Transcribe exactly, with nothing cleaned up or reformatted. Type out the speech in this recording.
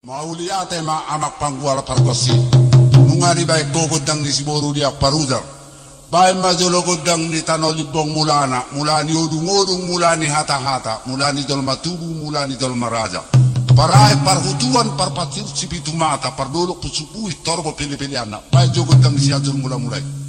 Mauliate ma amang panggual pargonsi. Nunga dibaen ho gondang ni siboru di Amparujal. Baen ma jolo gondang ni tano Limbong mulana, mula ni odung-odung, mula ni hata-hata, mula ni jolma tubu, mula ni jolma raja. Parae parhutuan, parpatiur sipitu mata, pardolok pusuk buhit, torbo pele-peleanna. Baen jo gondang ni Sianjur mula-mula i.